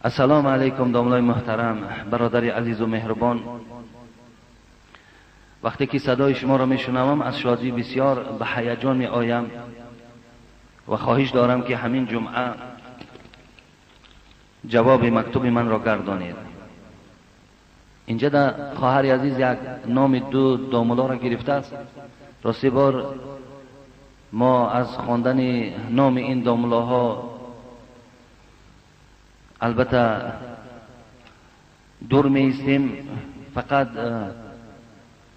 Ассалому алайкум домлаи муҳтарам, бародари азизу меҳрубон. Вақте ки садои шуморо мешунавам, аз шодӣ бисёр ба ҳаяҷон меоям ва хоҳиш дорам, ки ҳамин ҷумъа ҷавоби мактуби манро гардонед. Инҷа да хоҳари азиз як номи ду домулоро гирифтааст. Рости бор мо аз хондани номи ин домулоҳо албатта дур меистем. Фақат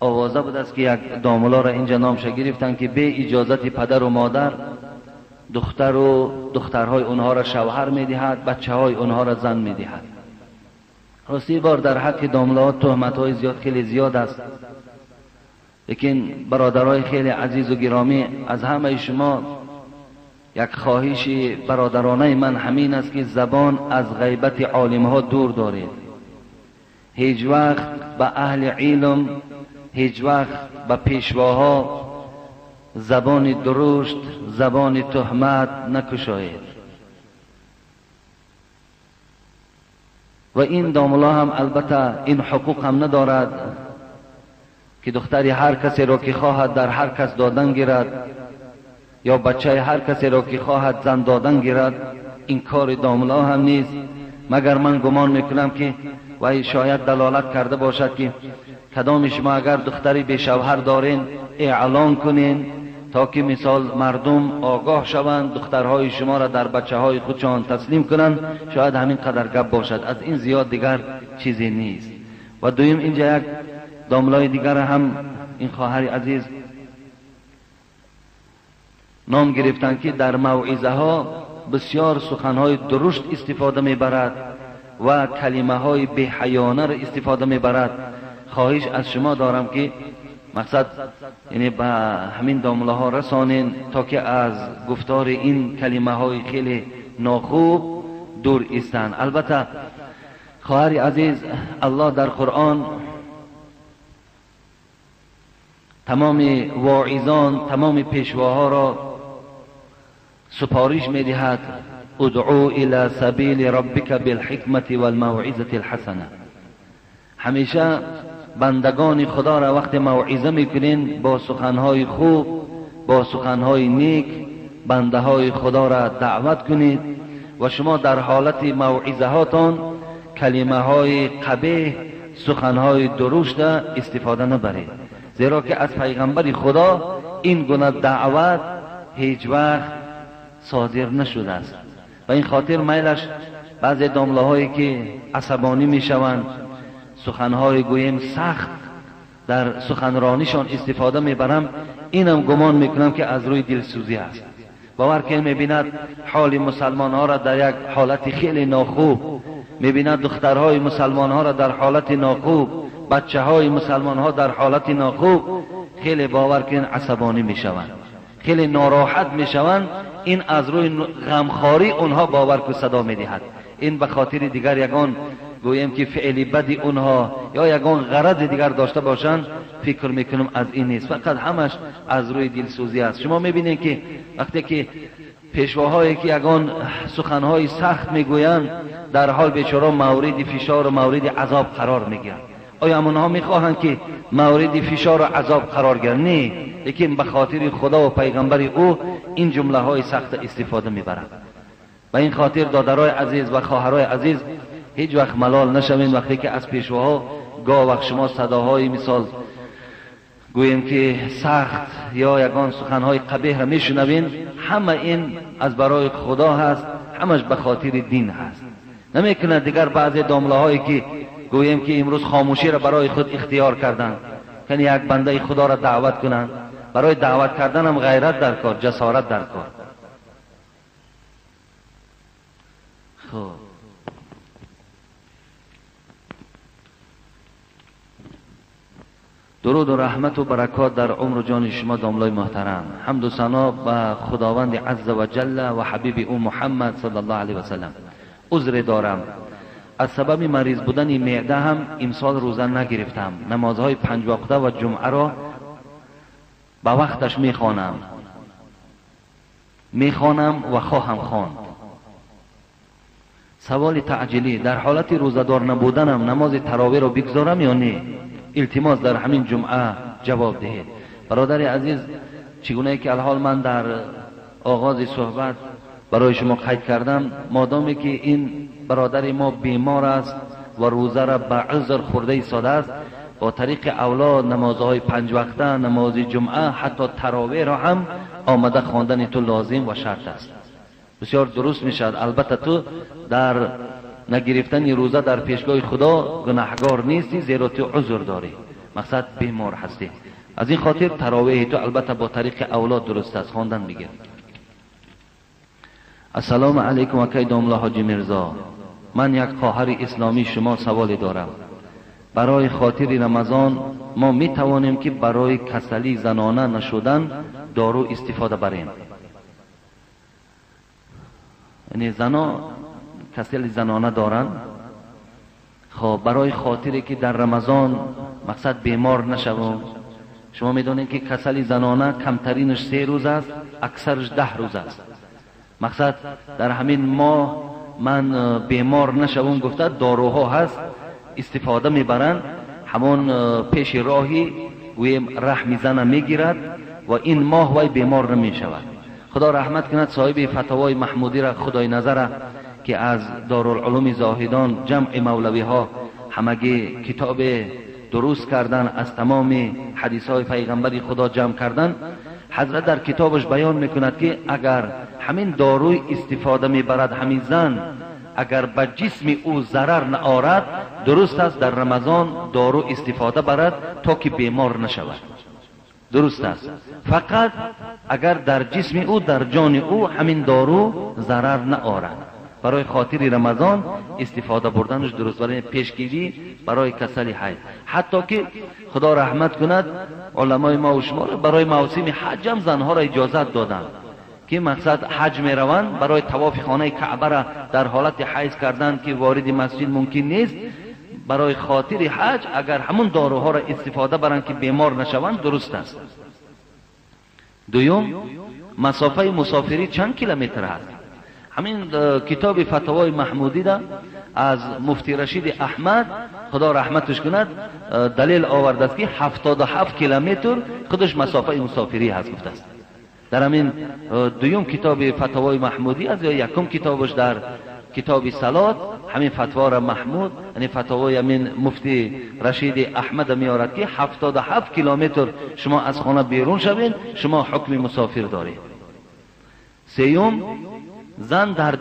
овоза будааст, ки як домулоро инҷа номша гирифтанд, ки бе иҷозати падару модар духтару духтарҳои онҳоро шавҳар медиҳад, бачаҳои онҳоро зан медиҳад. Рости бор дар ҳаққи домулоҳо туҳматҳои зиёд, хеле зиёд аст. Лекин бародарои хеле азизу гиромӣ, аз ҳамаи шумо як хоҳиши бародаронаи ман ҳамин аст, ки забон аз ғайбати олимҳо дур доред. Ҳеҷ вақт ба аҳли илм, ҳеҷ вақт ба пешвоҳо забони дурушт, забони туҳмат накушоед. Ва ин домулло ҳам албатта ин ҳуқуқ ҳам надорад, ки духтари ҳар касеро ки хоҳад дар ҳар кас додан гирад ё бачаи ҳар касеро ки хоҳад зан додан гирад. Ин кори домулло ҳам нест. Магар ман гумон мекунам, ки вай шояд далолат карда бошад, ки кадоми шумо агар духтари бешавҳар дорен, эълон кунен, то ки мисол мардум огоҳ шаванд, духтарҳои шуморо дар бачаҳои худшон таслим кунанд. Шояд ҳамин қадар гап бошад, аз ин зиёд дигар чизе нест. Ва дуюм, инҷа як домлои дигар ҳам ин хоҳари азиз ном гирифтанд, ки дар мавъизаҳо бисёр суханҳои дурушт истифода мебарад ва калимаҳои беҳаёнаро истифода мебарад. Хоҳиш аз шумо дорам, ки мақсад яъне ба ҳамин домлаҳо расонен, то ки аз гуфтори ин калимаҳои хеле нохуб дур истанд. Албатта, хоҳари азиз, Аллоҳ дар Қуръон тамоми воизон, тамоми пешвоҳоро супориш медиҳад: ادعو الى سبیل ربک بالحکمة والموعظة الحسنة. ҳамеша бандагони худо را вақте мавъиза мекунین, бо суханҳои хуб, бо суханҳои нек бандаҳои худо را даъват кунед ва шумо дар ҳолати мавъизаҳотон калимаҳои қабеҳ, суханҳои дурушта истифода набаред, зеро ки аз пайғамбари худо ин гуна даъват ҳеҷ вақт содир нашудааст. Ба ин хотир майлаш баъзе домлаҳое ки асабонӣ мешаванд, суханҳои гӯем сахт дар суханронишон истифода мебарам, инам гумон мекунам, ки аз рӯи дилсӯзӣ аст. Бовар ки мебинад ҳоли мусалмонҳоро дар як ҳолати хеле нохуб, мебинад духтарҳои мусалмонҳоро дар ҳолати нохуб, бачаҳои мусалмонҳо дар ҳолати нохуб, хеле бовар кунед асабонӣ мешаванд, хеле нороҳат мешаванд. Ин аз рӯи ғамхорӣ онҳо бовар ку садо медиҳад. Ин ба хотири дигар ягон гӯем ки феъли бади онҳо ё ягон ғарази дигар дошта бошанд, фикр мекунам, аз ин нест. Фақат ҳамаш аз рӯи дилсӯзӣ аст. Шумо мебинед, ки вақте ки пешвоҳое ки ягон суханҳои сахт мегӯянд, дар ҳол бечора мавриди фишору мавриди азоб қарор мегиранд. Оё онҳо мехоҳанд, ки мавриди фишору азоб қарор гиранд? Не, лекин ба хотири худо ва пайғамбари ӯ ин ҷумлаҳои сахта истифода мебаранд. Ба ин хотир, додарои азиз ва хоҳарои азиз, ҳеҷ вақт малол нашавед, вақте ки аз пешвоҳо гоҳ вақт шумо садоҳои мисол гӯем ки сахт ё ягон суханҳои қабеҳро мешунавед. Ҳама ин аз барои худо ҳаст, ҳамаш ба хотири дин ҳаст. Намекунад дигар баъзе домлаҳое ки гӯем ки имрӯз хомӯширо барои худ ихтиёр карданд, яъне як бандаи худоро даъват кунанд. Барои даъват карданам ғайрат дар кор, ҷасорат дар кор. Хуб, дуруду раҳмату баракот дар умру ҷони шумо, домлои муҳтарам. Ҳамду сано ба худованди азза ва ҷалла ва ҳабиби ӯ Муҳаммад саллаллоҳу алайҳи васаллам. Узре дорам, Аз сабаби мариз будани меъда ҳам имсол рӯза нагирифтам. Намозҳои панҷвақта ва ҷумъаро ба вақташ мехонам ва хоҳам хонд. Саволи таъҷилӣ: дар ҳолати рӯзадор набуданам намози таровеҳро бигзорам ё не? Илтимос дар ҳамин ҷумъа ҷавоб диҳед. Бародари азиз, чӣ гунае ки алҳол ман дар оғози суҳбат барои шумо қайд кардам, модоме ки ин бародари мо бемор аст ва рӯзаро ба узр хӯрда истодааст, бо тариқи авло намозҳои панҷвақта, намози ҷумъа, ҳатто таровеҳро ҳам омада хондани ту лозим ва шарт аст. Бисёр дуруст мешавад. Албатта ту дар нагирифтани рӯза дар пешгоҳи Худо гунаҳгор нестӣ, зеро ту узр дорӣ, мақсад бемор ҳастӣ. Аз ин хотир таровеҳи ту албатта бо тариқи авло дуруст аст, хондан бигир. Ассалому алайкум акай домла ҳоҷи Мирзо. Ман як хоҳари исломии шумо саволе дорам. Барои хотири Рамазон мо метавонем ки барои касалии занона нашудан дору истифода барем? Яъне зано касали занона доранд, хоб барои хотире ки дар Рамазон мақсад бемор нашавем. Шумо медонед ки касали занона камтаринаш 3 рӯз аст, аксараш 10 рӯз аст. Мақсад дар ҳамин моҳ ман бемор нашавам гуфта доруҳо ҳаст истифода мебаранд, ҳамон пеши роҳи гӯем раҳми зана мегирад ва ин моҳ вай бемор намешавад. Худо раҳмат кунад соҳиби фатвои маҳмудиро, худои назара, ки аз Дорулулуми Зоҳидон ҷамъи мавлавиҳо ҳамагӣ китобе дуруст кардан, аз тамоми ҳадисҳои пайғамбари Худо ҷамъ кардан. Ҳазрат дар китобаш баён мекунад ки агар ҳамин доруй истифода мебарад ҳамин зан, агар ба ҷисми ӯ зарар наорад, дуруст аст дар Рамазон дору истифода барад то ки бемор нашавад. Дуруст аст, фақат агар дар ҷисми ӯ, дар ҷони ӯ ҳамин дору зарар наорад. Барои хотири Рамазон истифода бурданаш дуруст, барои пешгирӣ барои касали ҳайз. Ҳатто ки Худо раҳмат кунад уламои мо ва шуморо барои мавсими ҳаҷ ҳам занҳоро иҷозат доданд ки мақсад ҳаҷ мераванд, барои тавофи хонаи Каъбаро дар ҳолати ҳайз кардан ки вориди масҷид мумкин нест, барои хотири ҳаҷ агар ҳамун доруҳоро истифода баранд ки бемор нашаванд, дуруст аст. Дуюм, масофаи мусофирӣ чанд километр аст? Ҳамин китоби фатвои маҳмудида аз муфти Рашиди Аҳмад, Худо раҳматаш кунад, далел овардааст ки 77 километр худаш масофаи мусофирӣ ҳаст гуфтааст. Дар ҳамин дуюм китоби фатвои маҳмудӣ аст ё якум китобаш дар китоби салот ҳамин фатвора маҳмуд, яъне фатвои ҳамин муфти Рашиди Аҳмад меорад ки 77 километр шумо аз хона берун шавед, шумо ҳукми мусофир доред. Сеюм, зан дар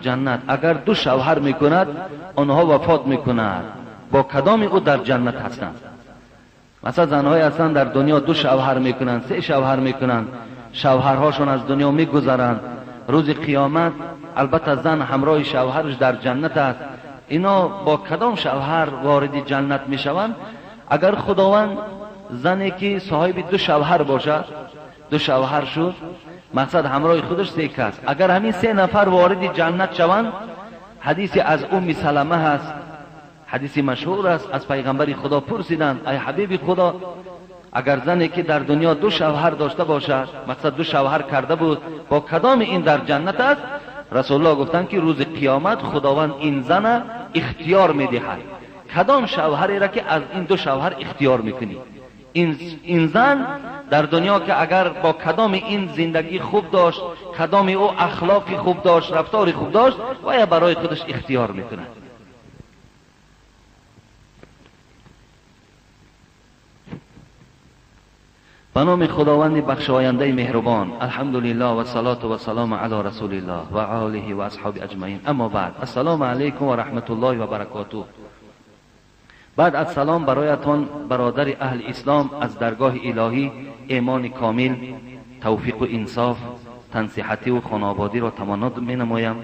ҷаннат агар ду шавҳар мекунад, онҳо вафот мекунад, бо кадоми ӯ дар ҷаннат ҳастанд? Масалан занҳое ҳастанд дар дунё ду шавҳар мекунанд, се шавҳар мекунанд, шавҳарҳошон аз дунё мегузаранд. Рӯзи қиёмат албатта зан ҳамроҳи шавҳараш дар ҷаннат аст. Ино бо кадом шавҳар вориди ҷаннат мешаванд? Агар Худованд зане ки соҳиби ду шавҳар бошад, ду шавҳар шуд, мақсад ҳамроҳи худаш се кас, агар ҳамин се нафар вориди ҷаннат шаванд, ҳадиси аз Умми Салама ҳаст, ҳадиси машҳур аст, аз пайғамбари Худо пурсиданд: ай ҳабиби Худо, агар зане ки дар дунё ду шавҳар дошта бошад, мақсад ду шавҳар карда буд, бо кадоми ин дар ҷаннат аст? Расулуллоҳ гуфтанд ки рӯзи қиёмат Худованд ин зана ихтиёр медиҳад, кадом шавҳареро ки аз ин ду шавҳар ихтиёр мекунӣ. Ин зан дар дунё ки агар бо кадоми ин зиндагӣ хуб дошт, кадоми ӯ ахлоқи хуб дошт, рафтори хуб дошт, вая барои худаш ихтиёр мекунад. Ба номи Худованди бахшояндаи меҳрубон, алҳамдулиллоҳ ва салоту ва салому ало расулиллоҳ ва олиҳи ва асҳоби аҷмаин. Аммо баъд, ассалому алайкум ва раҳматуллоҳи ва баракотуҳ. Баъд аз салом бароятон бародари аҳли ислом аз даргоҳи илоҳӣ имони комил, тавфиқу инсоф, тансиҳативу хонободиро таманно менамоям.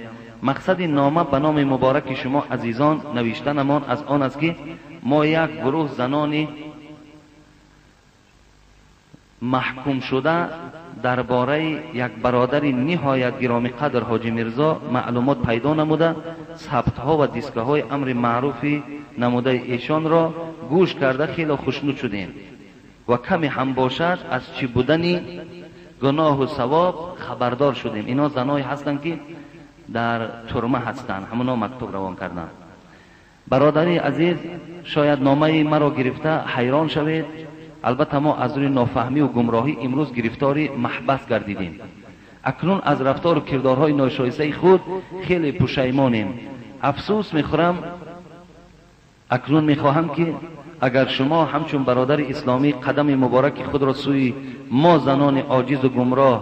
Мақсади нома ба номи мубораки шумо азизон навиштанамон аз он аст ки мо як гурӯҳ занони маҳкум шуда дар бораи як бародари ниҳоят гиромиқадр ҳоҷи Мирзо маълумот пайдо намуда, сабтҳо ва дискаҳои амри маъруфи намудаи эшонро гӯш карда хеле хушнуд шудем ва каме ҳам бошад аз чӣ будани гуноҳу савоб хабардор шудем. Ино заное ҳастанд, ки дар турма ҳастанд, ҳамоно мактуб равон карданд. Бародари азиз, шояд номаи маро гирифта ҳайрон шавед. Албатта мо аз рӯи нофаҳмӣ ва гумроҳӣ имрӯз гирифтори маҳбас гардидем. Акнун аз рафтору кирдорҳои ношоистаи худ хеле пушаймонем. Афсӯс мехӯрам. Акнун мехоҳам, ки агар шумо ҳамчун бародари исломӣ қадами мубораки худро сӯи мо занони оҷизу гумроҳ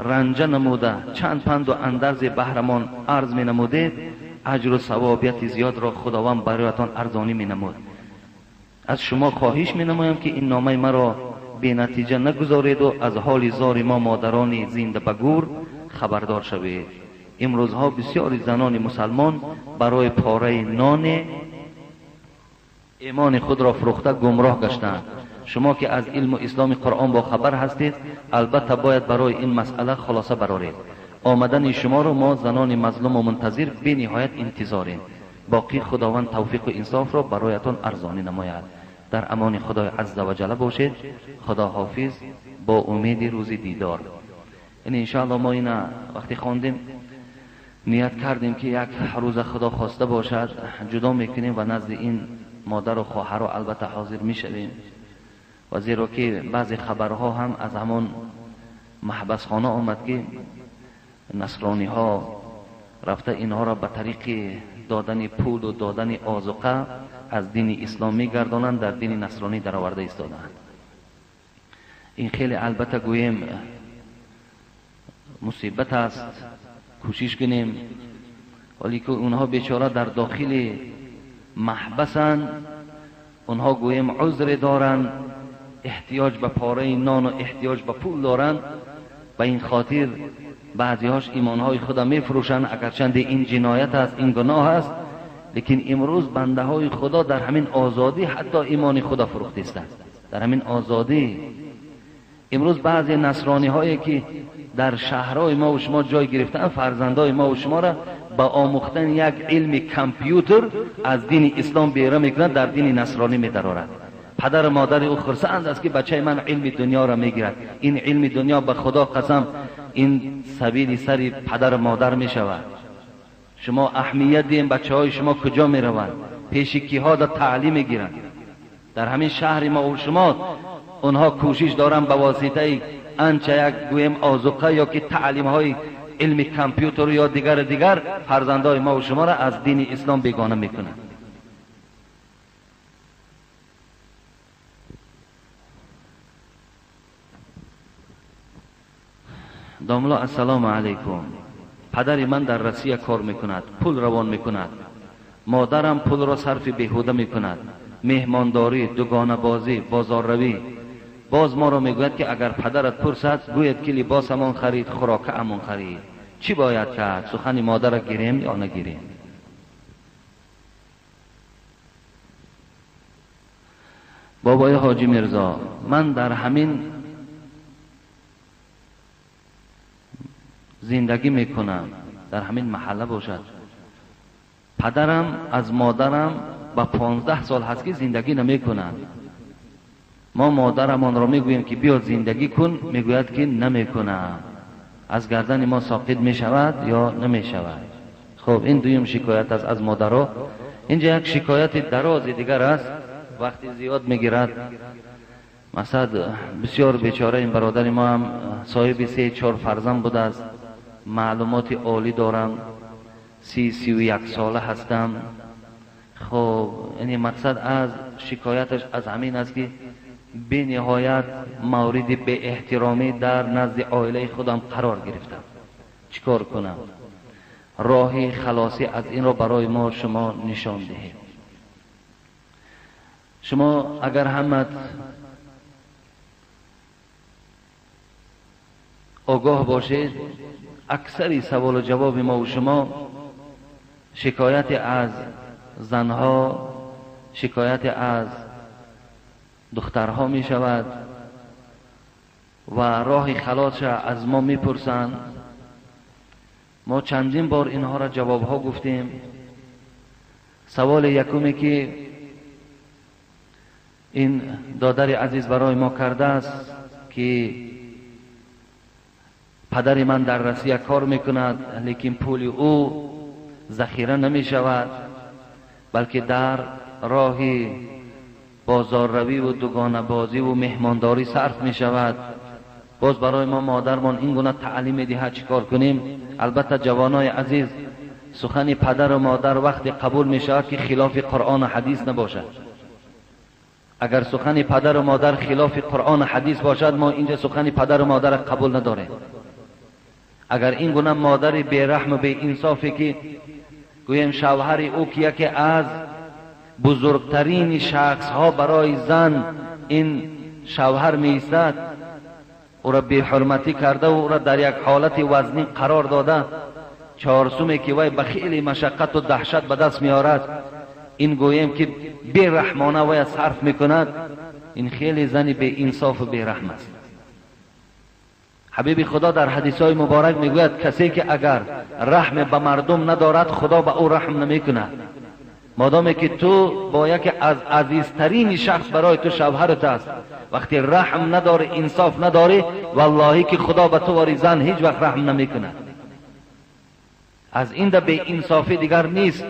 ранҷа намуда, чанд панду андарзе баҳрамон арз менамудед, аҷру савобияти зиёдро Худованд бароятон арзонӣ менамуд. Аз шумо хоҳиш менамоям, ки ин номаи маро бенатиҷа нагузореду аз ҳоли зори мо модарони зинда ба гур хабардор шавед. Имрӯзҳо бисёри занони мусалмон барои пораи ноне имони худро фурӯхта гумроҳ гаштанд. Шумо ки аз илму исломи Қуръон бохабар ҳастед, албатта бояд барои ин масъала хулоса бароред. Омадани шуморо мо занони мазлуму мунтазир бениҳоят интизорем. Боқӣ Худованд тавфиқу инсофро бароятон арзонӣ намояд. Дар амони Худои азза ва ҷалла бошед. Худо ҳофиз, бо умеди рӯзи дидор. Ин иншоалло мо ина вақте хондем, ният кардем, ки як рӯза Худо хоста бошад, ҷудо мекунем ва назди ин модару хоҳаро албатта ҳозир мешавем. Ва зеро ки баъзе хабарҳо ҳам аз ҳамон маҳбасхона омад, ки насрониҳо рафта инҳоро ба тариқи додани пулу додани озуқа аз дини ислом мегардонанд, дар дини насронӣ дароварда истодаанд. Ин хеле албатта гӯем мусибат аст. Кӯшиш кунем, вале ки онҳо бечора дар дохили маҳбасанд, онҳо гӯем узре доранд, эҳтиёҷ ба пораи нону эҳтиёҷ ба пул доранд. Ба ин хотир баъзеҳош имонҳои худа мефурӯшанд, агарчанде ин ҷиноят аст, ин гуноҳ аст, лекин имрӯз бандаҳои Худо дар ҳамин озодӣ ҳатто имони худа фурӯхтистанд. Дар ҳамин озодӣ имрӯз баъзе насрониҳое ки дар шаҳрҳои мо ва шумо ҷой гирифтаанд, фарзандои мо ва шуморо ба омӯхтани як илми компютер аз дини ислом бера мекунанд, дар дини насронӣ медарорад. Падару модари ӯ хурсанд аст, ки бачаи ман илми дунёро мегирад. Ин илми дунё, ба Худо қасам, ин сабили сари падару модар мешавад. Шумо аҳамият диҳем, бачаҳои шумо куҷо мераванд, пеши киҳо да таълим мегиранд. Дар ҳамин шаҳри мо ва шумо онҳо кӯшиш доранд ба воситаи анча як гӯем озуқа ё ки таълимҳои илми компютер ё дигару дигар фарзандои мо ва шуморо аз дини ислом бегона мекунанд. Домло, ассалому алайкум. Падари ман дар Россия кор мекунад, пул равон мекунад. Модарам пулро сарфи беҳуда мекунад: меҳмондорӣ, дугонабозӣ, бозорравӣ. Боз моро мегӯяд, ки агар падарат пурсад, гӯяд, ки либосамон харид, хӯрокаамон харид. Чӣ бояд кард? Сухани модарро гирем ё нагирем? Бобои Ҳоҷи Мирзо, ман дар ҳамин зиндагӣ мекунам, дар ҳамин маҳалла бошад. Падарам аз модарам ба 15 сол ҳаст, ки зиндагӣ намекунанд. Мо модарамонро мегӯем, ки биё зиндагӣ кун, мегӯяд, ки намекунам. Аз гардани мо соқит мешавад ё намешавад? Хуб, ин дуюм шикоят аст аз модаро. Инҷа як шикояти дарози дигар аст, вақти зиёд мегирад. Мақсад, бисёр бечора ин бародари мо ҳам соҳиби се чор фарзанд будааст. Маълумоти олӣ дорам, 31 сола ҳастам. Хуб, яъне мақсад аз шикояташ аз ҳамин аст, ки бениҳоят мавриди беэҳтиромӣ дар назди оилаи худам қарор гирифтам. Чӣ кор кунам? Роҳи халосӣ аз инро барои мо шумо нишон диҳед. Шумо агар ҳамат огоҳ бошед, аксари саволу ҷавоби мо ва шумо шикояте аз занҳо, шикояте аз духтарҳо мешавад. و راه خلاص از ما میپرسند. ما چندین بار اینها را جوابها گفتیم. سوال یکمی که این دادر عزیز برای ما کرده است که پدر من در روسیه کار میکند، لیکن پول او ذخیره نمی شود، بلکه در راه بازارروی و دوگانه بازی و مهمانداری صرف می شود. باز برای ما مادرمان این گونه تعلیم میدهد چیکار کنیم؟ البته جوانای عزیز، سخن پدر و مادر وقتی قبول می شود که خلاف قرآن و حدیث نباشد. اگر سخن پدر و مادر خلاف قرآن و حدیث باشد، ما اینجا سخن پدر و مادر قبول نداریم. اگر این گونه مادر بیرحم و بی انصافی که گویم شوهر او که یکی از بزرگترین شخص ها برای زن این شوهر می ایستد، او را بی حرمتی کرده و او را در یک حالت وزنی قرار داده، چهارسومی که وی به خیلی مشقت و دهشت به دست می آرد، این گویم که بی رحمانه وی صرف میکند، این خیلی زن بی انصاف و بی رحم است. حبیب خدا در حدیث های مبارک میگوید کسی که اگر رحم به مردم ندارد، خدا به او رحم نمیکند. مادامی که تو با یکی از عزیزترین شخص برای تو شوهرت است، وقتی رحم نداری، انصاف نداری، واللهی که خدا به تو واری زن هیچ وقت رحم نمیکند. از این ده بی انصافی دیگر نیست.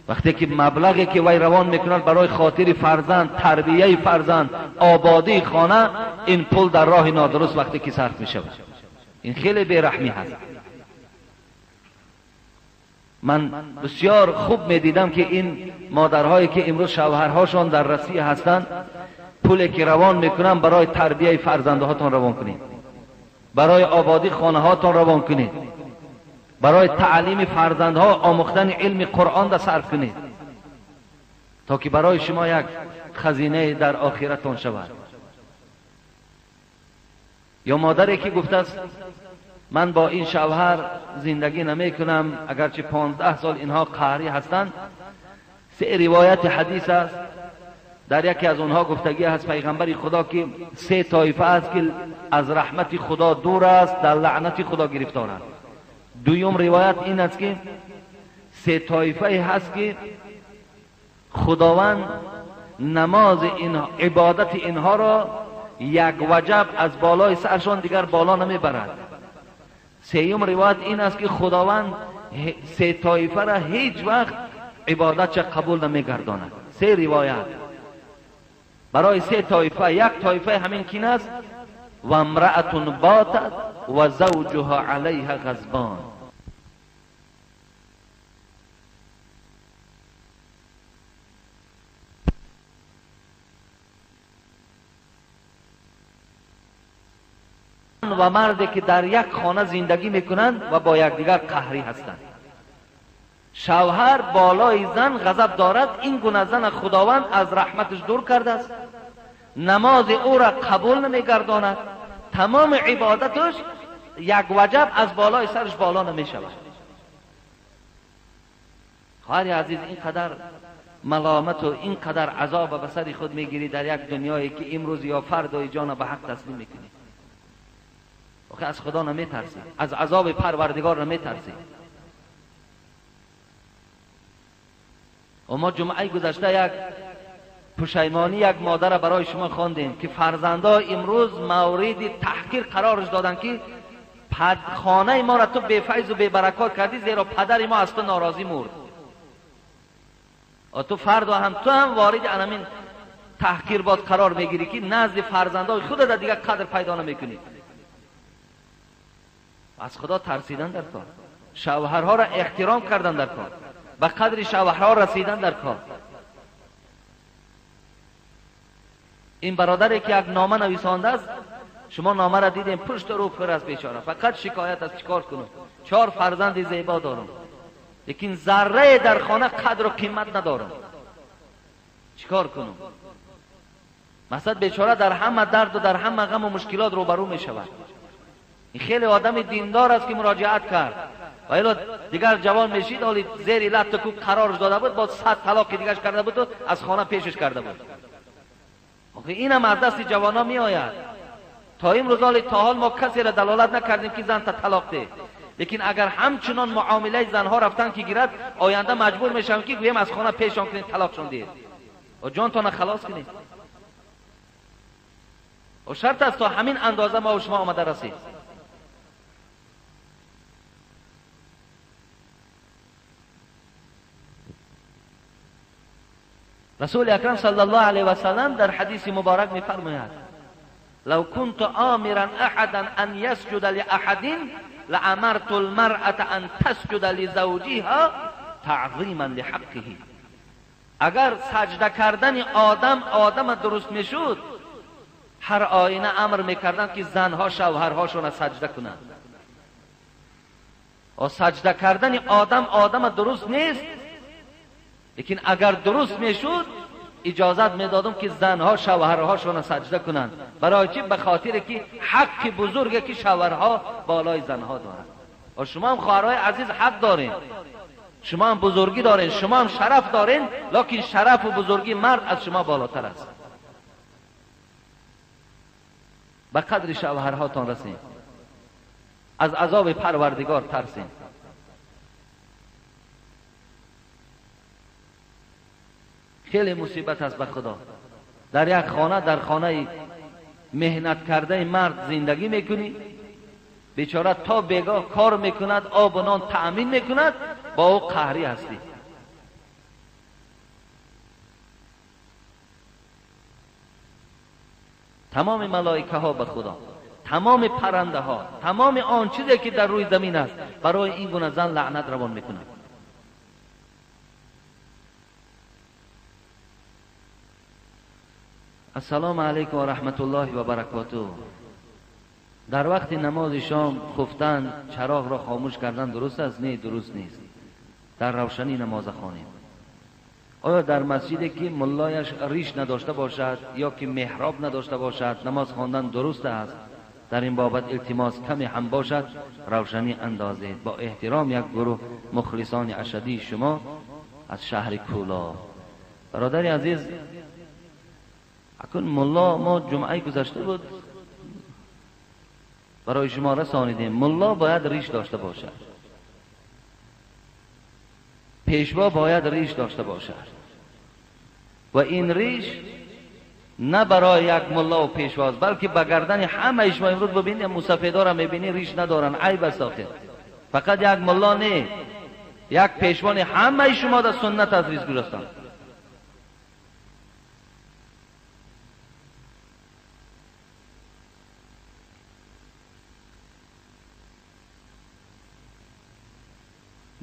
وقتی که مبلغی که وی روان میکند برای خاطر فرزند، تربیه فرزند، آبادی خانه، این پول در راه نادرست وقتی که صرف میشود، این خیلی بیرحمی هست. من بسیار خوب میدیدم که این مادرهایی که امروز شوهرهاشان در روسیه هستند، پولی که روان میکنن برای تربیه فرزندهاتان روان کنید، برای آبادی خانه هاتان روان کنید، برای تعلیم فرزندها، آموختن علم قرآن را صرف کنید، تا که برای شما یک خزینه در آخرتان شود. یا مادری که گفته است من با این شوهر زندگی نمی کنم، اگرچه 15 سال اینها قهری هستند. سه روایت حدیث است، در یکی از اونها گفتگی هست پیغمبر خدا که سه طایفه است که از رحمت خدا دور است، در لعنت خدا گرفتار است. دویم روایت این است که سه طایفه هست که خداوند نماز این عبادت اینها را یک وجب از بالای سرشان دیگر بالا نمیبرد. سیوم روایت این است که خداوند سه طایفه را هیچ وقت عبادت چه قبول نمیگرداند. سه روایت برای سه طایفه. یک طایفه همین کین است و امرأة باتت و زوجها علیها غضبان. و مردی که در یک خانه زندگی میکنند و با یکدیگر قهری هستند. شوهر بالای زن غضب دارد، این گونه زن خداوند از رحمتش دور کرده است، نماز او را قبول نمیگرداند، تمام عبادتش یک وجب از بالای سرش بالا نمیشود. خواهر عزیز، اینقدر ملامت و اینقدر عذاب به سر خود میگیری در یک دنیایی که امروز یا فردای جان به حق تسلیم میکنی. آخه از خدا نمیترسی، از عذاب پروردگار نمیترسی. و ما جمعه گذشته یک پشیمانی یک مادر برای شما خواندیم که فرزندا امروز مورد تحقیر قرارش دادن که خانه ما را تو بی فیض و بی برکات کردی، زیرا پدر ما از تو ناراضی مرد. و تو فردا هم تو هم وارد همین تحقیر باز قرار میگیری که نزد فرزندای خود در دیگه قدر پیدا نمیکنی. از خدا ترسیدن در کار، شوهرها را احترام کردن در کار، به قدر شوهرها رسیدن در کار. این برادری که یک نامه نویسانده است، شما نامه را دیدیم پشت رو پر از بیچاره، فقط شکایت از چیکار کنم، 4 فرزند زیبا دارم، لیکن ذره در خانه قدر و قیمت ندارم، چیکار کنم؟ مثلا بیچاره در همه درد و در همه غم و مشکلات روبرو می شود. این خیلی آدم دیندار است که مراجعت کرد و الا دیگر جوان میشید، حالی زیر لط کو قرارش داده بود، با 100 طلاق دیگرش کرده بود و از خانه پیشش کرده بود. آخه اینم از دست جوانا می آید. تا امروز تا حال ما کسی را دلالت نکردیم که زن تا طلاق ده، لیکن اگر همچنان معامله زنها رفتن که گیرد، آینده مجبور میشم که گویم از خانه پیشان کنید، طلاقشان دهید و جانتان خلاص کنید. و شرط است تا همین اندازه ما و شما آمده رسید. رسول اکرم صلی الله علیه و سلم در حدیث مبارک میفرماید: لو كنت آمرا احدا ان يسجد لأحد لأمرت المرأة ان تسجد لزوجها تعظیما لحقه. اگر سجده کردن آدم آدم درست میشد، هر آینه امر میکردند که زنها شوهرهاشون سجده کنند. و سجده کردن آدم آدم درست نیست، لیکن اگر درست میشد اجازت میدادم که زنها شوهرهاشون سجده کنند. برای چی؟ به خاطر که حق بزرگی که شوهرها بالای زنها دارند. و شما هم خواهرای عزیز حق دارین، شما هم بزرگی دارین، شما هم شرف دارین، لکن شرف و بزرگی مرد از شما بالاتر است. به قدر شوهرهاتان رسین، از عذاب پروردگار ترسین. خیلی مصیبت است به خدا. در یک خانه، در خانه مهنت کرده مرد زندگی میکنی، بیچاره تا بیگاه کار میکند، آب و نان تأمین میکند، با او قهری هستی. تمام ملائکه ها به خدا، تمام پرنده ها، تمام آن چیزی که در روی زمین است، برای این گونه زن لعنت روان میکنند. السلام علیکم و رحمت الله و برکاته. در وقت نماز شام خفتن، چراغ را خاموش کردن درست است؟ نه، درست نیست. در روشنی نماز خوانیم. آیا در مسجدی که ملایش ریش نداشته باشد یا که محراب نداشته باشد نماز خواندن درست است؟ در این بابت التماس کمی هم باشد روشنی اندازید. با احترام یک گروه مخلصان اشدی شما از شهر کولا. برادر عزیز، اکنون ملا ما جمعه گذشته بود برای شما رسانیدیم، ملا باید ریش داشته باشد، پیشوا باید ریش داشته باشد و این ریش نه برای یک ملا و پیشواست، بلکه به گردن همه شما. امروز ببینید موسفیدا را میبینی ریش ندارن، عیب است آخر. فقط یک ملا نه، یک پیشوا نه، همه شما در سنت از ریش گذاشتن.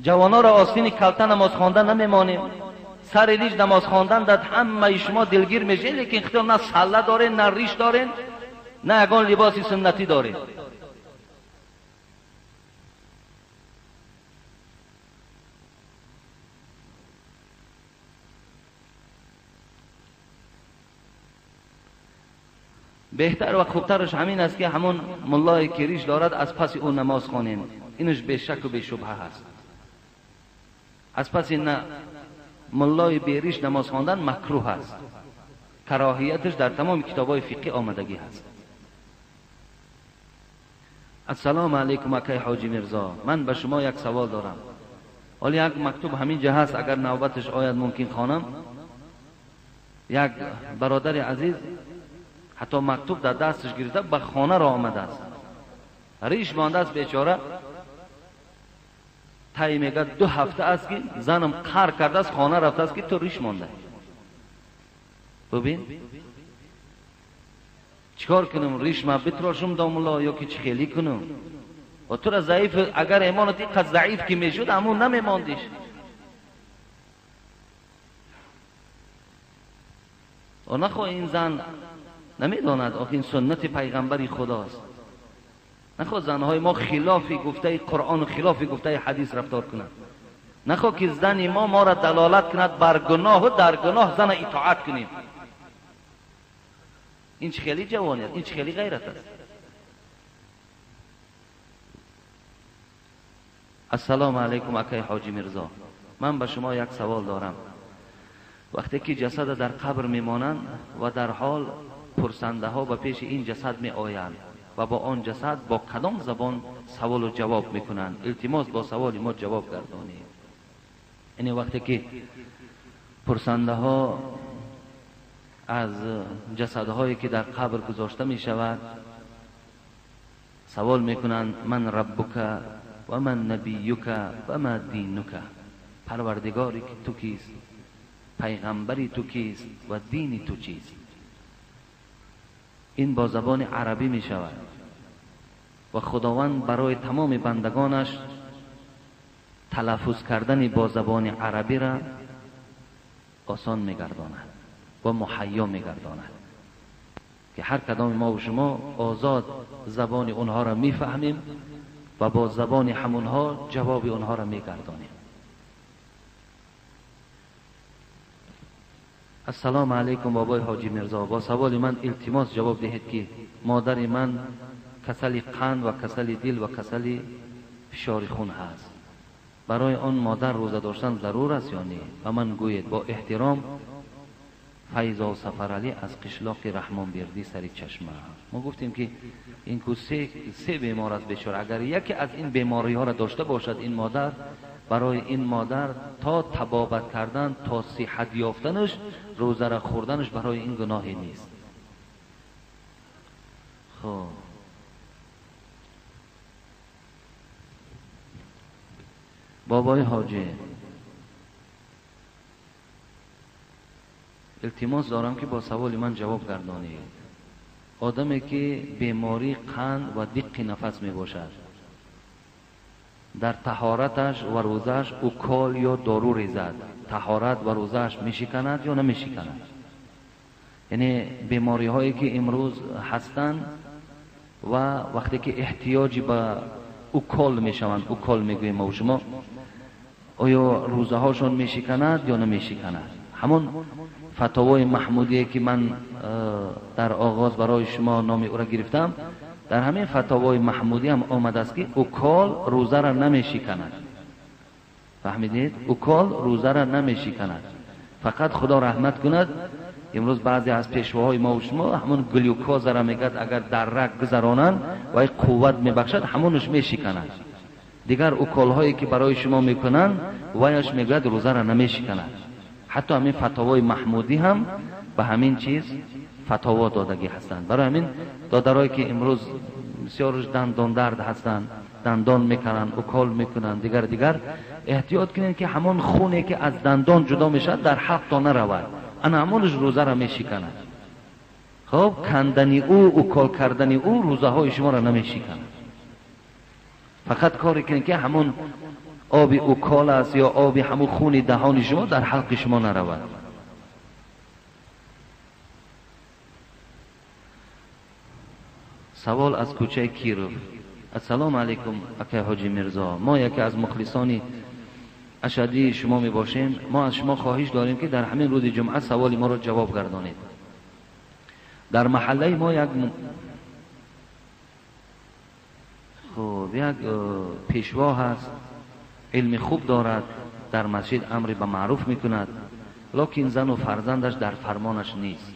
جوانا را آستین کلته نماز خواندن نمیمانیم، سر ریش نماز خواندن در همه شما دلگیر میشه، لیکن خیال نه سله دارین، نه ریش دارین، نه یگان لباس سنتی دارین. بهتر و خوبترش همین است که همون ملای که ریش دارد از پس او نماز خوانیم، اینش به شک و به شبهه هست. از پس نه ملای بیریش نماز خواندن مکروه است، کراهیتش در تمام کتاب‌های فقهی آمدگی هست. السلام علیکم اکای حاجی میرزا، من به شما یک سوال دارم. حالا یک مکتوب همینجا هست، اگر نوبتش آید ممکن خوانم. یک برادر عزیز حتی مکتوب در دستش گرفته به خانه را آمده است، ریش مانده است بیچاره. تای میگه 2 هفته است که زنم قهر کرده است، خانه رفته است که تو ریش مانده. ببین چیکار کنم؟ ریش ما بتراشم داملا یا که چی خیلی کنم؟ و تو را ضعیف، اگر ایمانت اینقدر ضعیف که میشد همون نمیماندیش. و نخواه این زن نمیداند آخه این سنت پیغمبری خداست. نخواه زنهای ما خلاف گفته قرآن و خلاف گفته حدیث رفتار کنند. نخواه که زن ما را دلالت کند بر گناه و در گناه زن اطاعت کنیم. این چه خیلی جوانی است، این چه خیلی غیرت است. السلام علیکم اکای حاجی میرزا، من به شما یک سوال دارم. وقتی که جسد در قبر میمانند و در حال پرسنده ها به پیش این جسد می آیند، و با آن جسد با کدام زبان سوال و جواب میکنند؟ التماس با سوال ما جواب گردانید. یعنی وقتی که پرسنده ها از جسدهایی که در قبر گذاشته می شود سوال میکنند، من ربک و من نبیک و ما دینک، پروردگاری که تو کیست، پیغمبری تو کیست و دینی تو چیست. این با زبان عربی می شود و خداوند برای تمام بندگانش تلفظ کردن با زبان عربی را آسان می گرداند و مهیا می گرداند که هر کدام ما و شما آزاد زبان اونها را می فهمیم و با زبان همونها جواب اونها را می گردانیم. السلام علیکم بابای حاجی میرزا، با سوال من التماس جواب دهید که مادر من کسل قند و کسل دل و کسل فشار خون هست، برای آن مادر روزه داشتن ضرور است یا نه؟ و من گویید. با احترام، فیضا سفرعلی از قشلاق رحمان بیردی سری چشمه. ما گفتیم که این کو سه بیمار است بیچاره، اگر یکی از این بیماری ها را داشته باشد این مادر، برای این مادر تا طبابت کردن تا صحت یافتنش روزه را خوردنش برای این گناهی نیست. خب بابای حاجی، التماس دارم که با سوال من جواب گردانید. آدمی که بیماری قند و دق نفس می باشد، در طهارتش و روزش اوکال یا دارو ریزد، طهارت و روزش میشکند یا نمیشکند؟ یعنی بیماری هایی که امروز هستند و وقتی که احتیاجی به اوکال میشوند، اوکال میگوییم ما و شما، آیا روزه هاشون میشکند یا نمیشکند؟ همون فتاوای محمودیه که من در آغاز برای شما نام او را گرفتم، در همین فتاوای محمودی هم آمده است که اوکال روزه را نمیشکند. فهمیدید؟ اوکال روزه را نمیشکند. فقط خدا رحمت کند امروز بعضی از پیشواهای ما و شما همون گلوکوز را میگد اگر در رگ گذرانند و یک قوت میبخشد همونش میشکند. دیگر اوکال هایی که برای شما میکنند وایش میگد روزه را نمیشکند. حتی همین فتاوای محمودی هم به همین چیز فتاوا دادگی هستند. برای همین دادرایی که امروز بسیارش دندان درد هستند، دندان میکنن، اوکال میکنن، دیگر احتیاط کنین که همون خونه که از دندان جدا میشد در حلق تا نرود، انا همونش روزه را میشکند. خب کندنی او، اوکال کردنی او روزه های شما را نمیشکند. فقط کاری کنین که همون آب اوکال است یا آب همون خون دهان شما در حلق شما نرود. سوال از کوچه کیروف. السلام علیکم اکای حاجی میرزا، ما یکی از مخلصان اشدی شما می باشیم. ما از شما خواهش داریم که در همین روز جمعه سوال ما را جواب گردانید. در محله ما یک پیشوا هست، علم خوب دارد، در مسجد امر به معروف میکند، لکن زن و فرزندش در فرمانش نیست.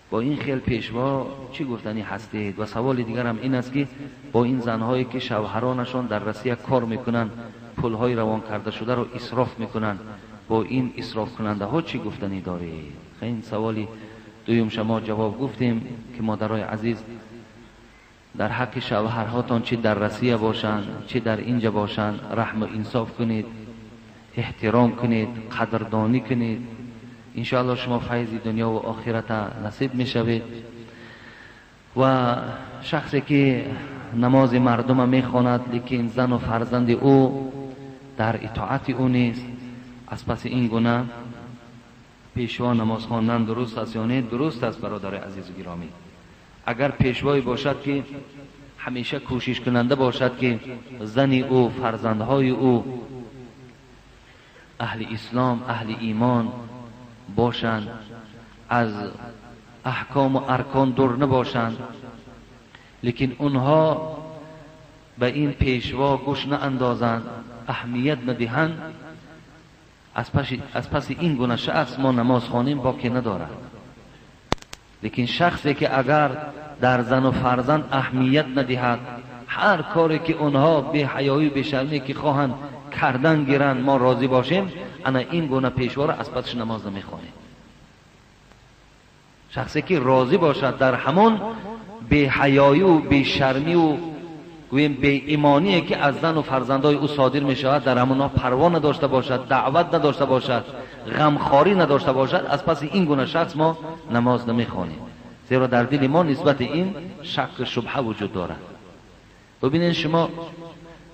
با این خیل پیشوا چی گفتنی هستید؟ و سوال دیگر هم این است که با این زنهایی که شوهرانشان در روسیه کار میکنند، پولهای روان کرده شده رو اسراف میکنند، با این اسراف کننده ها چی گفتنی دارید؟ این سوالی دویم شما جواب گفتیم که مادرای عزیز در حق شوهرهاتان چی در روسیه باشند چی در اینجا باشند رحم و انصاف کنید، احترام کنید، قدردانی کنید. انشاءالله شما فیض دنیا و آخرت نصیب میشوید. و شخصی که نماز مردم میخواند لیکن زن و فرزند او در اطاعت او نیست، از پس این گونه پیشوا نماز خواندن درست است یا نه؟ درست است برادر عزیز و گرامی. اگر پیشوایی باشد که همیشه کوشش کننده باشد که زن او، فرزندهای او اهل اسلام، اهل ایمان باشند، از احکام و ارکان دور نباشند، لیکن اونها به این پیشوا گوش ناندازند، اهمیت ندهند، از پس این گونه شخص ما نماز خوانیم باکی ندارد. Лекин шахсе ки агар дар зану фарзанд аҳамият надиҳад, ҳар коре ки онҳо беҳаёӣ бешармӣ ки хоҳанд кардан гиранд, мо розӣ бошем, ана ин гуна пешвора аз пасаш намоз намехонем. Шахсе ки розӣ бошад дар ҳамон беҳаёӣ бешармӣ гӯем беимоние ки аз зану фарзандои ӯ содир мешавад, дар ҳамонҳо парво надошта бошад, даъват надошта бошад, ғамхорӣ надошта бошад, аз паси ин гуна шахс мо намоз намехонем, зеро дар дили мо нисбати ин шакку шубҳа вуҷуд дорад. Бибинед шумо,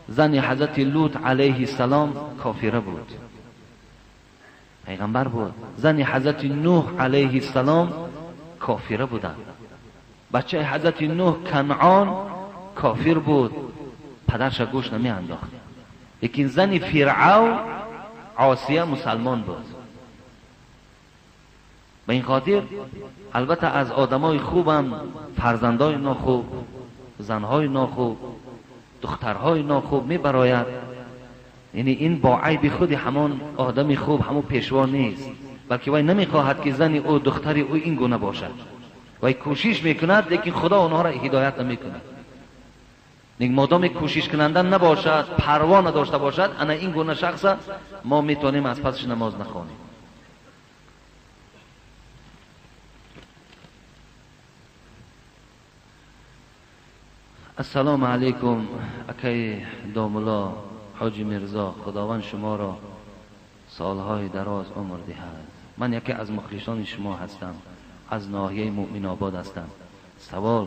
зани ҳазрати Лут алайҳи салом кофира буд, пайғамбар буд. Зани ҳазрати Нӯҳ алайҳи салом кофира буданд. Бачаи ҳазрати Нӯҳ Канъон кофир буд, падарша гӯш намеандохт. Лекин зани Фиръавн Осия мусалмон буд. Ба ин хотир албатта аз одамои хубам фарзандои нохуб, занҳои нохуб, духтарҳои нохуб мебарояд. Яъне ин бо айби худи ҳамон одами хуб, ҳамон пешво нест, балки вай намехоҳад ки зани ӯ, духтари ӯ ин гуна бошад. Вай кӯшиш мекунад, лекин Худо онҳоро ҳидоят намекунад. Модоме кӯшишкунанда набошад, парво надошта бошад, ана ин гуна шахса мо метавонем аз пасаш намоз нахонем. Ассалому алайкум, акай домулло ҳоҷи Мирзо, Худованд шуморо солҳои дароз умр диҳад. Ман яке аз мухлисони шумо ҳастам, аз ноҳияи Муъминобод ҳастам. Савол: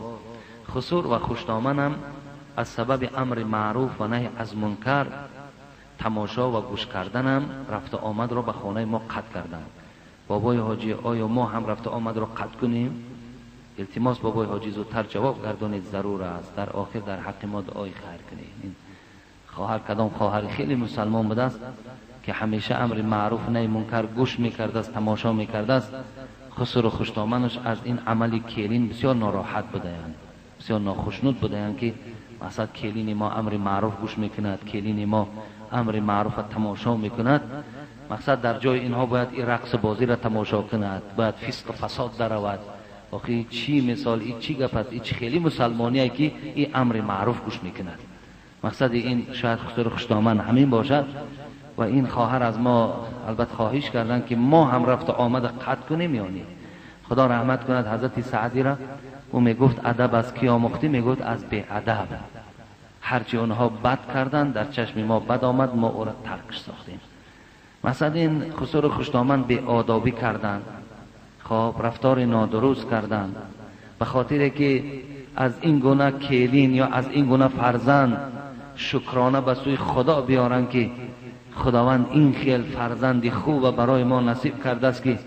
хусур ва хушдоманам аз сабаби амри маъруф ва наҳи аз мункар тамошо ва гӯш карданам рафту омадро ба хонаи мо қатъ карданд. Бобои ҳоҷӣ, оё мо ҳам рафту омадро қатъ кунем? Илтимос бобои ҳоҷӣ, зудтар ҷавоб гардонед, зарур аст. Дар охир дар ҳаққи мо дуои хайр кунед. Ин хоҳар кадом хоҳари хеле мусалмон будааст ки ҳамеша амри маъруф наҳи мункар гӯш мекардааст, тамошо мекардааст. Хусуру хушдоманаш аз ин амали келин бисёр нороҳат будаянд, бисёр нохушнуд будаянд ки масалан келини мо амри маъруф гӯш мекунад, келини мо амри маъруфа тамошо мекунад. Мақсад дар ҷои инҳо бояд ин рақсу бозиро тамошо кунад, бояд фисқу фасод даравад. Охи чӣ мисол, и чӣ гап аст, и чӣ хеле мусалмоние ки и амри маъруф гӯш мекунад. Мақсади ин шояд хусуру хушдоман ҳамин бошад. Ва ин хоҳар аз мо албатта хоҳиш карданд ки мо ҳам рафту омада қатъ кунем ё не. Худо раҳмат кунад ҳазрати Саъдиро, ӯ мегуфт адаб аз кӣ омӯхтӣ? Мегуфт аз беадаб. Ҳарчи онҳо бад карданд дар чашми мо бад омад, мо ӯро таркш сохтем. Масалан ин хусуру хушдоман беодобӣ карданд, хоб рафтори нодуруст карданд, ба хотире ки аз ин гуна келин ё аз ин гуна фарзанд шукрона ба сӯи Худо биёранд ки Худованд ин хел фарзанди хуба барои мо насиб кардааст ки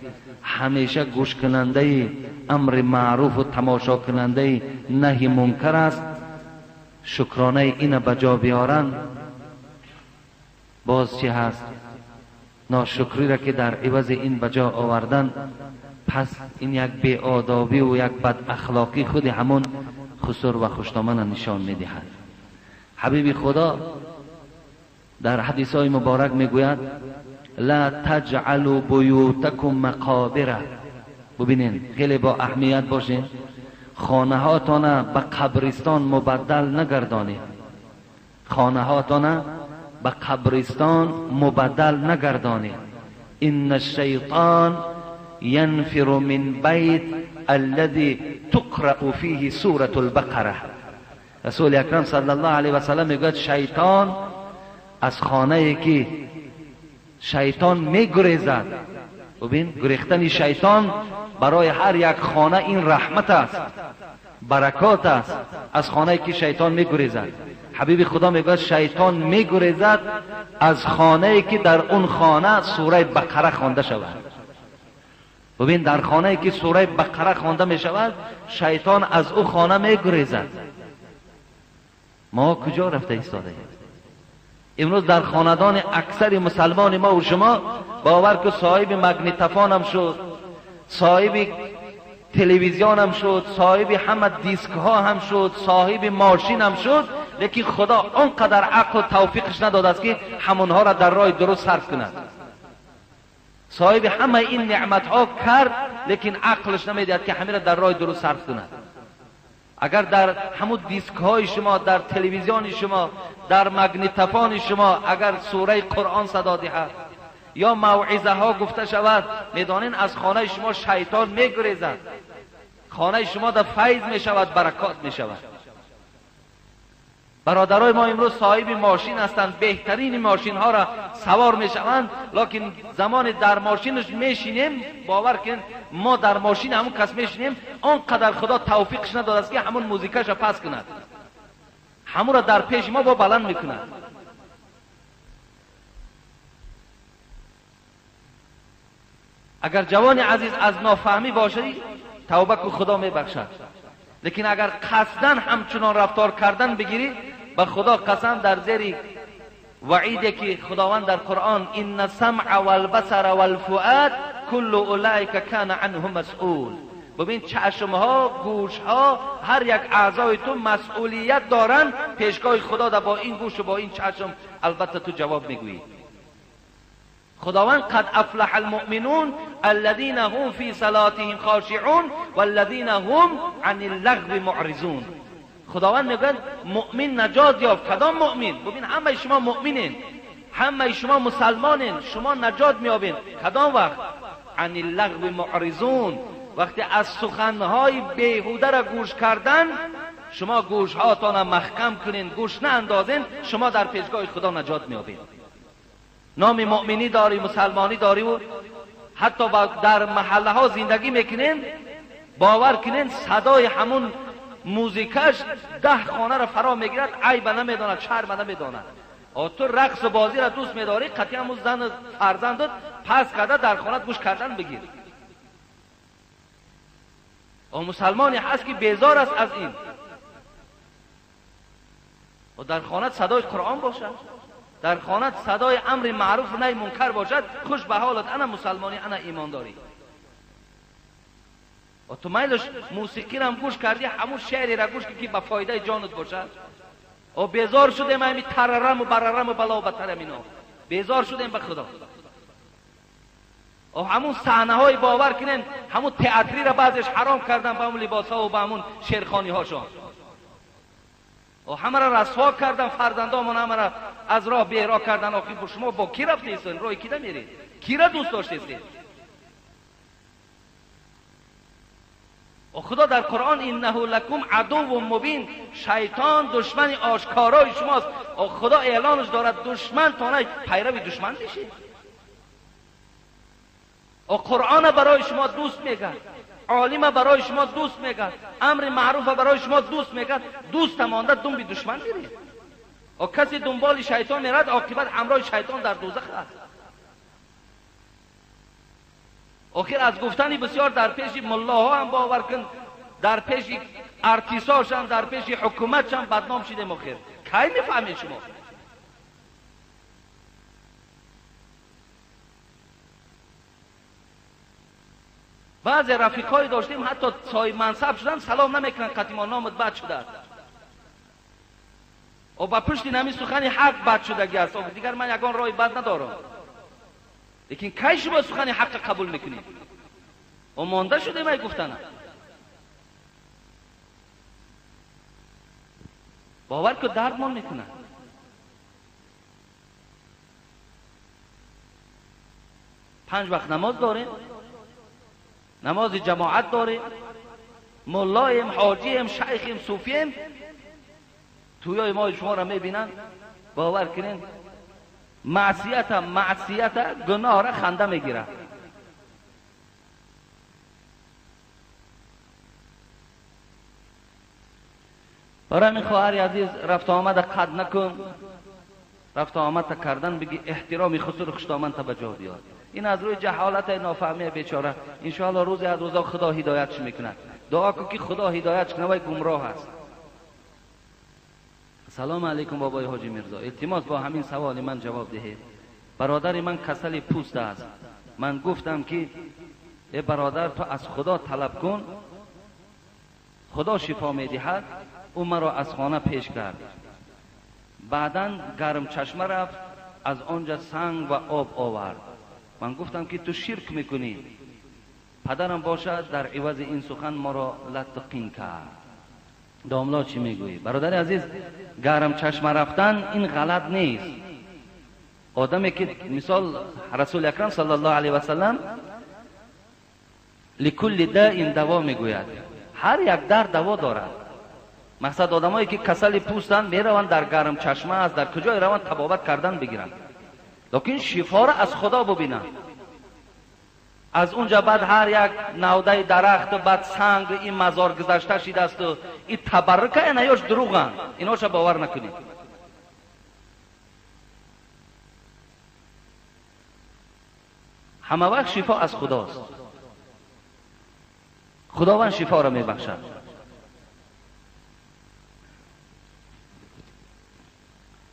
ҳамеша гӯшкунандаи амри маъруфу тамошокунандаи наҳи мункар аст. Шукронаи ина ба ҷо биёранд. Боз чӣ ҳаст? Ношукриро ки дар ивази ин ба ҷо овардан, пас ин як беодобиву як бадахлоқӣ худи ҳамон хусур ва хушдомана нишон медиҳад. Ҳабиби Худо дар ҳадисҳои муборак мегӯяд: ла таҷъалу буютакум мақобира. Бубинед, хеле бо аҳамият бошед, хонаҳотона ба қабристон мубаддал нагардонед. Хонаҳотона ба қабристон мубаддал нагардонед. Инна шайтон янфиру мин байт аллази туқрa'у фиҳи суратул бақара. Расули акрам саллаллоҳу алайҳи васаллам мегӯяд шайтон аз хонае ки шайтон мегурезад. Бубин, гурехтани шайтон барои ҳар як хона ин раҳмат аст, баракот аст. Аз хонае ки шайтон мегурезад. Ҳабиби Худо мегӯяд шайтон мегурезад аз хонае ки дар он хона сураи Бақара хонда шавад. Бубин, дар хонае ки сураи Бақара хонда мешавад, шайтон аз ӯ хона мегурезад. Мо куҷо рафта истодаем? Имрӯз дар хонадони аксари мусалмони мо ва шумо бовар ки соҳиби магнитофонам шуд, соҳиби телевизионам шуд, соҳиби ҳама дискҳо ҳам шуд, соҳиби мошинам шуд, лекин Худо он қадар ақлу тавфиқш надодааст ки ҳамонҳоро дар роҳи дуруст сарф кунад. صاحب همه این نعمت ها کرد، لیکن عقلش نمیدهد که همه را در راه درست صرف کند. اگر در همون دیسک های شما، در تلویزیون شما، در مگنیتفان شما اگر سوره قرآن صدا دهد یا موعظه ها گفته شود، میدانین از خانه شما شیطان میگریزد، خانه شما در فیض میشود، برکات میشود. برادرای ما امروز صاحب ماشین هستند، بهترین ماشین ها را سوار میشوند، لکن زمان در ماشینش میشینیم، باور کن ما در ماشین همون کس میشینیم، آنقدر خدا توفیقش نداد است که همون موزیکش را پس کند، همون را در پیش ما با بلند میکند. اگر جوان عزیز از نافهمی باشی توبه که خدا میبخشد، لیکن اگر قصدن همچنان رفتار کردن بگیری، به خدا قسم در زیر وعیده که خداوند در قرآن ان السمع والبصر والفؤاد کل اولئک کان عنه مسئول. ببین چشمها، گوشها، هر یک اعضای تو مسئولیت دارن پیشگاه خدا در با این گوش و با این چشم البته تو جواب میگویی. خداوند قد افلح المؤمنون الذين هم في صلاتهم خاشعون والذين هم عن اللغو معرضون. خداوند میگه مؤمن نجات یافت. کدام مؤمن؟ ببین همه شما مؤمنین، همه شما مسلمانین، شما نجات میابین. کدام وقت؟ عن اللغو معرضون، وقتی از سخنهای بیهوده را گوش کردن شما گوشهاتان محکم کنین، گوش نه اندازین، شما در پیشگاه خدا نجات میابین. نام مؤمنی داری، مسلمانی داری و حتی در محله ها زندگی میکنین، باور کنین صدای همون موزیکش 10 خانه را فرا میگیرد، عیب نمیداند، شرم نمیداند. تو رقص و بازی را دوست میداری، قطعی همون زن فرزندت پس کرده در خانه گوش کردن بگیر. و مسلمانی هست که بیزار است از این، و در خانه صدای قرآن باشد، در خانه صدای امر معروف و نهی منکر باشد، خوش به حالت، انا مسلمانی، انا ایمانداری. و تو میلش موسیقی را هم گوش کردی، همون شعری را گوش که به فایده جانت باشد. و بیزار شدیم همین تررم و بررم و بلا و بترم اینا، بیزار شدیم به خدا. و همون صحنه های باور کنین همون تئاتری را بعضش حرام کردن به همون لباس ها و به همون شعرخوانی هاشون، و همه را رسوا کردن، فرزندامون همه را از راه بیراه کردن. آخه شما با کی رفتید؟ راه کی میرید؟ کی را دوست داشتید؟ و خدا در قرآن انه لکم عدو مبین، شیطان دشمن آشکارای شماست. و خدا اعلانش دارد دشمن تانه پیرو دشمن میشید. و قرآن برای شما دوست میگه، عالم برای شما دوست میگه، امر معروف برای شما دوست میگه، دوست مانده دنب دشمن میرید. و کسی دنبال شیطان میرد، عاقبت همراه شیطان در دوزخ است. آخر از گفتنی بسیار در پیش ملاها هم باور کن، در پیش ارتیساش هم، در پیش حکومت هم بدنام شدیم. آخر کی میفهمید شما؟ بعضی رفیقای داشتیم حتی صاحب منصب شدن سلام نمیکنن، قطعی نامت بد شده است. و با پشت نمی سخن حق بد شدگی است، دیگر من یگان راه بد ندارم. لیکن کی شما سخن حق قبول میکنید؟ و مانده شده می گفتن. باور که دردمان میکنه. پنج وقت نماز داریم، نماز جماعت داریم، ملایم، حاجیم، شیخیم، صوفیم، تویای ما شما را میبینن، باور کنین معصیت معصیت گناه را خنده میگیره. برای من خواهر عزیز رفت آمد قد نکن، رفت آمد کردن بگی احترامی خسور خوشدامن تا به جا بیاد. این از روی جهالت نافهمی بیچاره، انشاءالله روزی از روزا خدا هدایتش میکنه. دعا کن که خدا هدایتش کنه، وای گمراه است. سلام علیکم بابای حاجی میرزا، التماس با همین سوال من جواب دهید. برادر من کسل پوست است. من گفتم که ای برادر تو از خدا طلب کن، خدا شفا میدهد. او مرا از خانه پیش کرد. بعدا گرم چشمه رفت، از آنجا سنگ و آب آورد. Ман гуфтам ки ту ширк мекунӣ. Падарам бошад дар ивази ин сухан моро латту қин кард. Домла чӣ мегӯӣ? Бародари азиз, гарм чашма рафтан ин ғалат нест. Одаме ки мисол Расули Акрам саллаллоҳу алайҳи васаллам ликулли даин даво мегӯяд. Ҳар як дард даво дорад. Мақсад одамое ки касали пӯстанд мераванд дар гарм чашма аст, дар куҷое раванд табобат кардан бигиранд. Лекин шифоро аз Худо бубинанд. Аз унҷа баъд ҳар як навдаи дарахту баъд санг ин мазор гузашта шидасту ин табаррука инаёш дурӯғанд. Иноша бовар накунед. Ҳама вақт шифо аз Худост. Худованд шифоро мебахшад.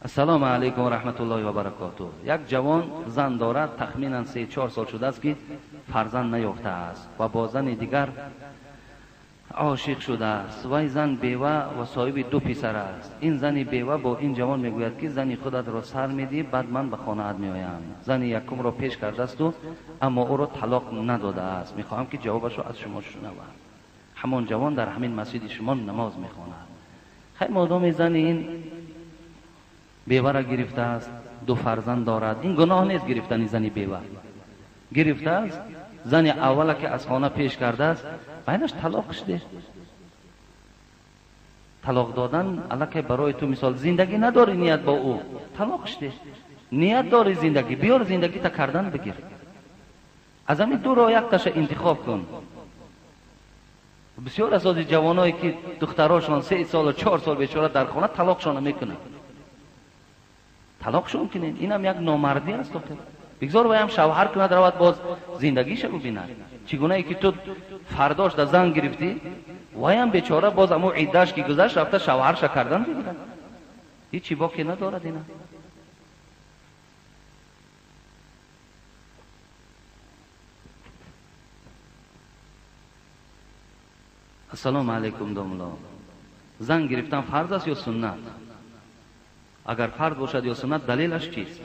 Ассалому алайкум ва раҳматуллоҳи ва баракотуҳ. Як ҷавон зан дорад, тахминан 3-4 сол шудааст ки фарзанд наёфтааст ва бо зани дигар ошиқ шудааст. Вай зан бева ва соҳиби 2 писар аст. Ин зани бева бо ин ҷавон мегӯяд ки зани худатро сар медиҳӣ, баъд ман ба хонаат меоям. Зани якумро пеш кардасту, аммо ӯро талоқ надодааст. Мехоҳам ки ҷавобашро аз шумо шунавам. Ҳамон ҷавон дар ҳамин масҷиди шумо намоз мехонад. Хай модоми зани ин бевара гирифтааст, 2 фарзанд дорад. Ин гуноҳ нест гирифтани зани бева. Гирифтааст, зани аввала ки аз хона пеш кардааст, байнаш талоқш деҳ. Талоқ додан аллакай барои ту мисол зиндагӣ надорӣ ният бо ӯ, талоқш деҳ. Ният дорӣ зиндагӣ, биёр зиндагита кардан бигир. Аз ҳамин ду роҳ якташа интихоб кун. Бисёр асоси ҷавоное ки духтарошон 3 солу 4 сол бечора дар хона талоқшона мекунанд. Талоқшон кунед, инам як номардӣ аст. Бигзор вай ҳам шавҳар кунад, равад боз зиндагиша бубинад. Чӣ гунае ки ту фардош да зан гирифтӣ, вай ҳам бечора боз амо иддаш ки гузашт рафта шавҳарша кардан бигирад. Ҳеҷ боке надорад ина. Ассалому алайкум домло. Зан гирифтан фарз аст ё суннат? Агар фарз бошад ё суннат, далелаш чист?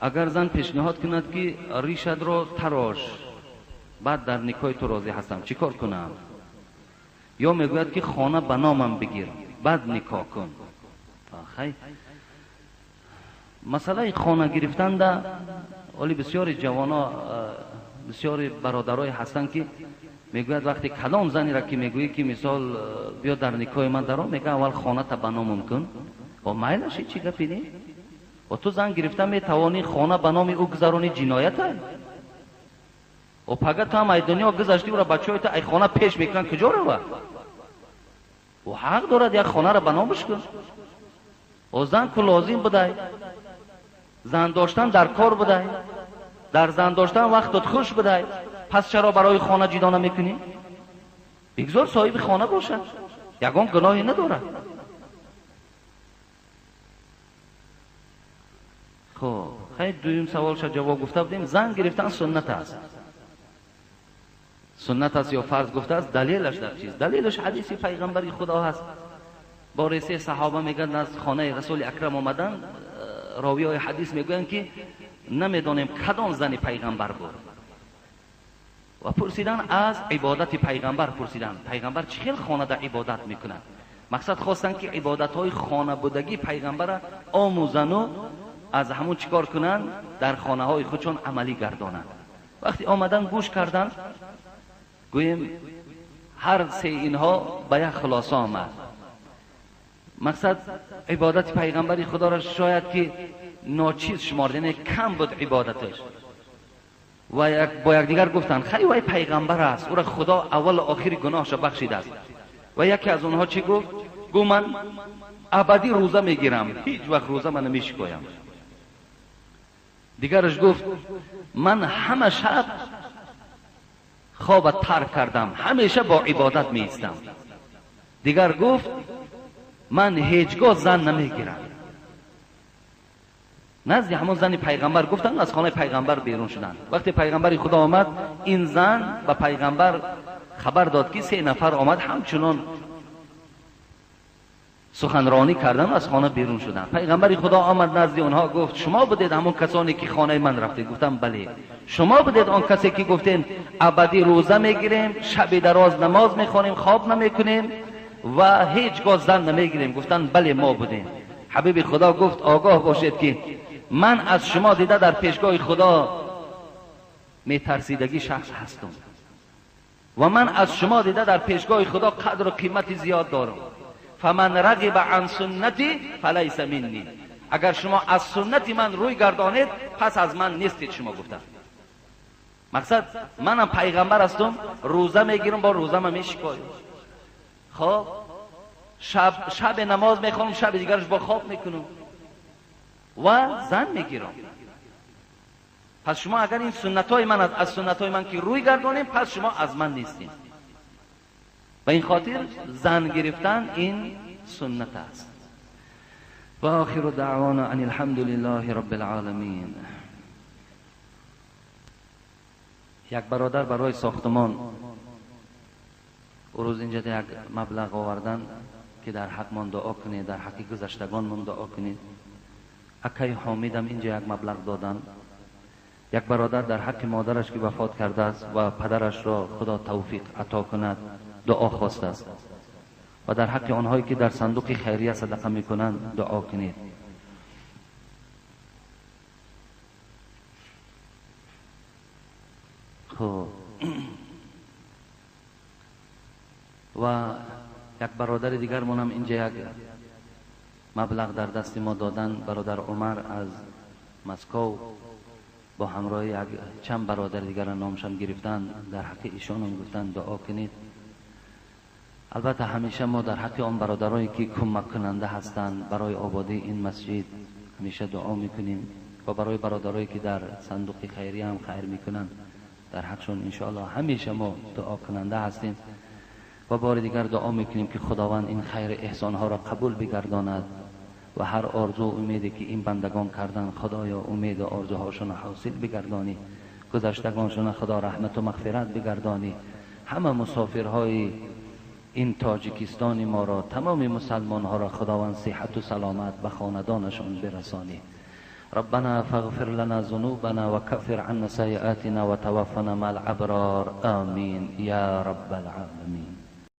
Агар зан пешниҳод кунад ки ришадро тарош, баъд дар никоҳи ту розӣ ҳастам, чӣ кор кунам? Ё мегӯяд ки хона ба номам бигир, баъд никоҳ кун. Хай, масъалаи хона гирифтанда оли бисёри ҷавоно, бисёри бародарое ҳастанд ки мегӯяд вақте кадом занеро ки мегӯӣ ки мисол биё дар никоҳи ман даро, мегӯяд аввал хоната ба номам кун. О майлаш ҳеҷ гапе не. О ту зан гирифта метавонӣ хона ба номи ӯ гузаронӣ, ҷиноята. О пага ту ҳам ай дунё гузаштӣ, ӯро бачаҳои ту ай хона пеш мекунанд, куҷо рава? Ӯ ҳақ дорад як хонаро ба номаш кун. О зан ку лозим будай, зан доштан дар кор будай, дар зан доштан вақтот хуш будай, пас чаро барои хона ҷудо намекунӣ? Бигзор соҳиби хона бошад, ягон гуноҳе надорад. Хоб, хай дуюм саволша ҷавоб гуфта будем. Зан гирифтан суннат аст. Суннат аст ё фарз гуфтааст, далелаш дар чист? Далелаш ҳадиси пайғамбари Худо ҳаст. Бори 3 саҳоба мегӯянд аз хонаи Расули Акрам омаданд, ровиҳои ҳадис мегӯянд ки намедонем кадом зани пайғамбар буд. Ва пурсидан аз ибодати пайғамбар пурсиданд. Пайғамбар чӣ хел хонада ибодат мекунад? Мақсад хостанд ки ибодатҳои хонабудагии пайғамбарро омӯзану аз ҳамун чӣ кор кунанд? Дар хонаҳои худшон амалӣ гардонанд. Вақте омадан гӯш карданд, гӯем ҳар се инҳо ба як хулоса омад. Мақсад ибодати пайғамбари Худоро шояд ки ночиз шуморд, яъне кам буд ибодаташ. Ва бо якдигар гуфтанд хай вай пайғамбар аст, ӯро Худо аввалу охири гуноҳашро бахшидааст. Ва яке аз онҳо чӣ гуфт? Гуфт ман абадӣ рӯза мегирам, ҳеҷ вақт рӯза ман намешикоям. Дигараш гуфт ман ҳама шаб хоба тарк кардам, ҳамеша бо ибодат меистам. Дигар гуфт ман ҳеҷ гоҳ зан намегирам. Назди ҳамон зани пайғамбар гуфтанд, аз хонаи пайғамбар берун шуданд. Вақте пайғамбари Худо омад, ин зан ба пайғамбар хабар дод ки 3 нафар омад, ҳамчунон سخنرانی کردن از خانه بیرون شدن. پیغمبر خدا آمد نزد آنها گفت شما بودید همون کسانی که خانه من رفتید؟ گفتم بله. شما بودید آن کسی که گفتین ابدی روزه میگیریم، شب دراز نماز میخوانیم، خواب نمیکنیم و هیچگاه زن نمیگیریم؟ گفتن بله ما بودیم. حبیب خدا گفت آگاه باشید که من از شما دیده در پیشگاه خدا میترسیدگی شخص هستم و من از شما دیده در پیشگاه خدا قدر و قیمت زیاد دارم. فمن رغب عن سنتی فلیس منی، اگر شما از سنت من روی گردانید پس از من نیستید. شما گفتن مقصد منم پیغمبر هستم، روزه میگیرم، با روزه من میشکایم، خب شب نماز میخوانم، شب دیگرش با خواب میکنم و زن میگیرم. پس شما اگر این سنت های من از سنت های من که روی گردانیم پس شما از من نیستین. و این خاطر زن گرفتن این سنت است. و آخر دعوانا ان الحمد لله رب العالمین. یک برادر برای ساختمان روز اینجا یک مبلغ آوردن که در حق من دعا کنید، در حق گذشتگان من دعا کنید. اکای حامدم اینجا یک مبلغ دادن. یک برادر در حق مادرش که وفات کرده است و پدرش را خدا توفیق عطا کند دعا خواسته است و در حق آنهایی که در صندوق خیریه صدقه میکنند دعا کنید. خب و یک برادر دیگر منم اینجا یک مبلغ در دست ما دادن، برادر عمر از مسکو با همراه یک چند برادر دیگر نامشان گرفتن، در حق ایشان هم گفتن دعا کنید. البته همیشه ما در حق آن برادرایی که کمک کننده هستند برای آبادی این مسجد همیشه دعا میکنیم و برای برادرایی که در صندوق خیریه هم خیر میکنند در حقشون انشاءالله همیشه ما دعا کننده هستیم و بار دیگر دعا میکنیم که خداوند این خیر احسانها را قبول بگرداند و هر آرزو و امیدی که این بندگان کردن خدایا امید و آرزوهاشون حاصل بگردانی، گذشتگانشون خدا رحمت و مغفرت بگردانی، همه مسافرهای این تاجیکستان ما را، تمام مسلمان ها را خداوند صحت و سلامت به خاندانشان برسانی. ربنا فاغفر لنا ذنوبنا وكفر عنا سيئاتنا وتوفنا مع الابرار، آمین یا رب العالمین.